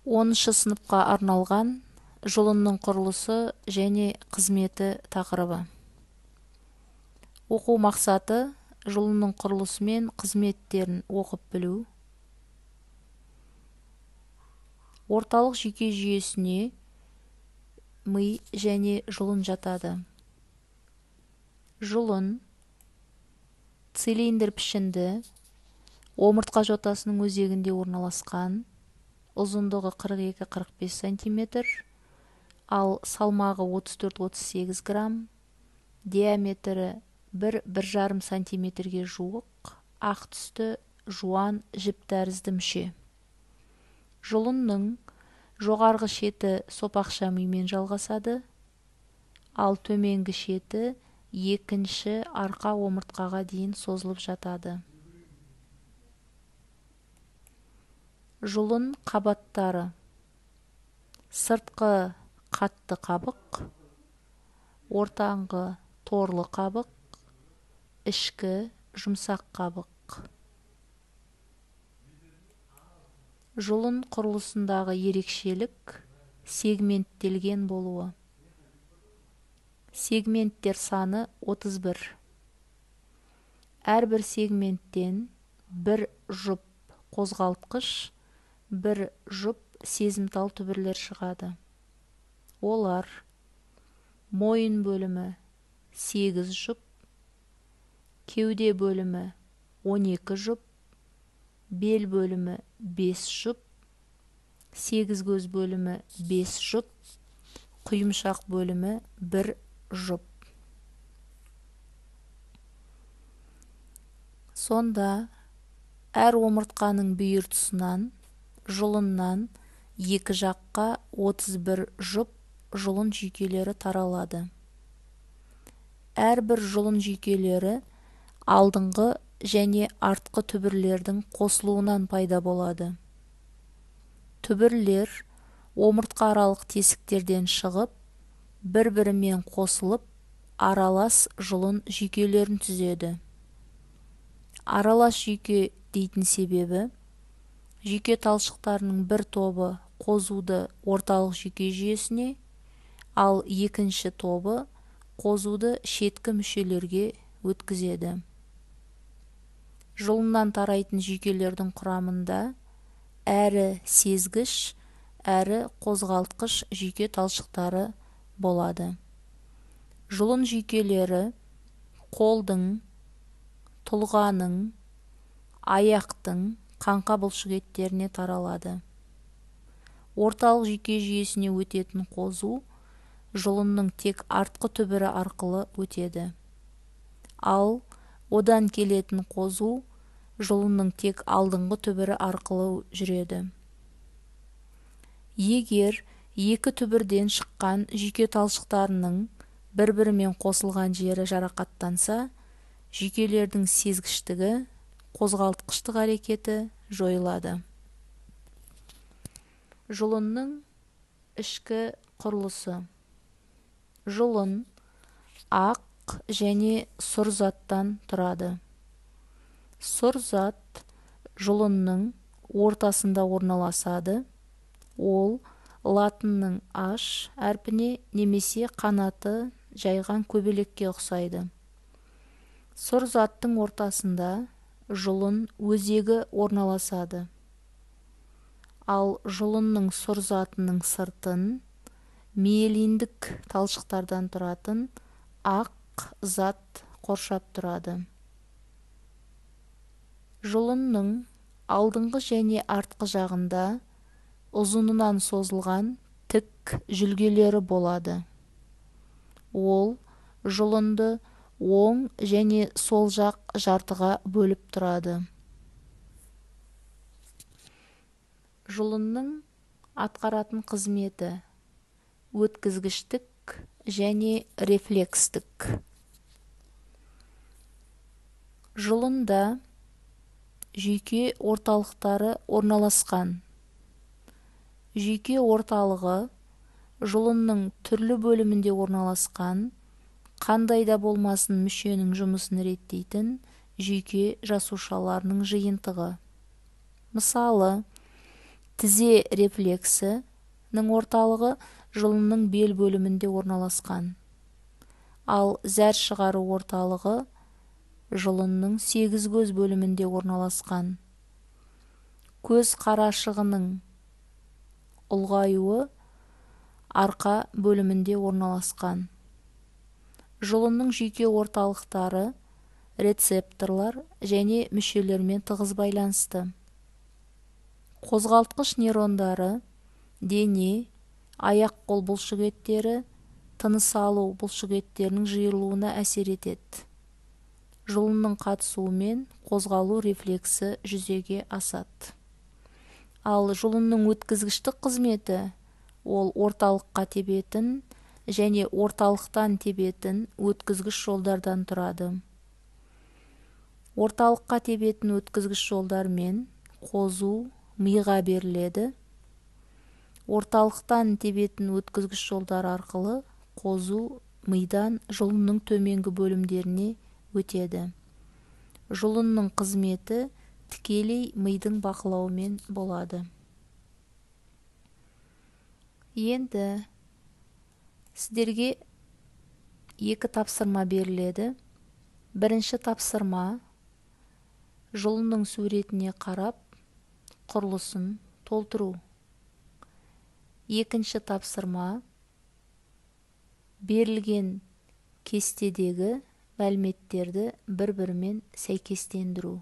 10-шы сыныпқа арналған жұлынның құрылысы және қызметі тақырыбы. Оқу мақсаты жұлынның құрылысы мен қызметтерін оқып білу. Орталық жүйке жүйесіне ми және жұлын жатады. Жұлын цилиндр пішінді, омыртқа жотасының өзегінде орналасқан, ұзындығы 42-45 см, ал салмағы 34-38 грамм, диаметрі 1-1,5 см-ге жуық, ақ түсті жуан жіп тәрізді мүше. Жұлынның жоғарғы шеті сопақша мимен жалғасады, ал төменгі шеті екінші арқа омыртқаға дейін созылып жатады. Жұлын қабаттары: сыртқы қатты қабық, ортаңғы торлы қабық, ішкі жұмсақ қабық. Жұлын құрылысындағы ерекшелік сегменттелген болуы. Сегменттер саны 31. Әрбір сегменттен бір жұп қозғалтқыш, бір жұп сезімтал түбірлер шығады. Олар: мойын бөлімі 8 жұп, кеуде бөлімі 12 жұп, бел бөлімі 5 жұп, сегіз көз бөлімі 5 жұп, құйымшақ бөлімі 1 жұп. Сонда әр омыртқаның бүйір тұсынан, жұлыннан екі жаққа 31 жұп жұлын жүйкелері таралады. Әрбір жұлын жүйкелері алдыңғы және артқы түбірлердің қосылуынан пайда болады. Түбірлер омыртқааралық тесіктерден шығып, бір-бірімен қосылып, аралас жұлын жүйкелерін түзеді. Аралас жүйке дейтін себебі, жүйке талшықтарының бір тобы қозуды орталық жүйке жүйесіне, ал екінші тобы қозуды шеткі мүшелерге өткізеді. Жұлыннан тарайтын жүйкелердің құрамында әрі сезгіш, әрі қозғалтқыш жүйке талшықтары болады. Жұлын жүйкелері қолдың, тұлғаның, аяқтың қаңқа бұлшықеттеріне таралады. Орталық жүйке жүйесіне өтетін қозу жұлынның тек артқы түбірі арқылы өтеді. Ал одан келетін қозу жұлынның тек алдыңғы түбірі арқылы жүреді. Егер екі түбірден шыққан жүйке талшықтарының бір-бірімен қосылған жері жарақаттанса, жүйкелердің сезгіштігі, қозғалтқыштық әрекеті жойылады. Жұлынның ішкі құрылысы. Жұлын ақ және сұр заттан тұрады. Сұр зат жұлынның ортасында орналасады. Ол латынның H әрпіне немесе қанаты жайған көбелекке ұқсайды. Сұр заттың ортасында жұлын өзегі орналасады. Ал жұлынның сұр затының сыртын миелиндік талшықтардан тұратын ақ зат қоршап тұрады. Жұлынның алдыңғы және артқы жағында ұзынынан созылған тік жүлгелері болады. Ол жұлынды оң және сол жақ жартыға бөліп тұрады. Жұлынның атқаратын қызметі өткізгіштік және рефлекстік. Жұлында жүйке орталықтары орналасқан. Жүйке орталығы жұлынның түрлі бөлімінде орналасқан, қандай да болмасын мүшенің жұмысын реттейтін жүйке жасушаларының жиынтығы. Мысалы, Тізе рефлексінің орталығы жұлынның бел бөлімінде орналасқан. Ал зәр шығару орталығы жұлынның сегіз көз бөлімінде орналасқан. Көз қарашығының ұлғаюы арқа бөлімінде орналасқан. Жұлынның жүйке орталықтары рецепторлар және мүшелермен тығыз байланысты. Қозғалтқыш нейрондары дене, аяқ-қол бұлшық еттері, тыныс алу бұлшық еттерінің жиырылуына әсер етеді. Жұлынның қатысуымен қозғалу рефлексі жүзеге асады. Ал жұлынның өткізгіштік қызметі ол орталыққа тебетін және орталықтан тебетін өткізгіш жолдардан тұрады. Орталыққа тебетін өткізгіш жолдармен қозу миға беріледі. Орталықтан тебетін өткізгіш жолдар арқылы қозу мидан жұлынның төменгі бөлімдеріне өтеді. Жұлынның қызметі тікелей мидың бақылауымен болады. Енді сіздерге екі тапсырма беріледі. Бірінші тапсырма жұлынның суретіне қарап құрылысын толтыру. Екінші тапсырма берілген кестедегі мәліметтерді бір-бірімен сәйкестендіру.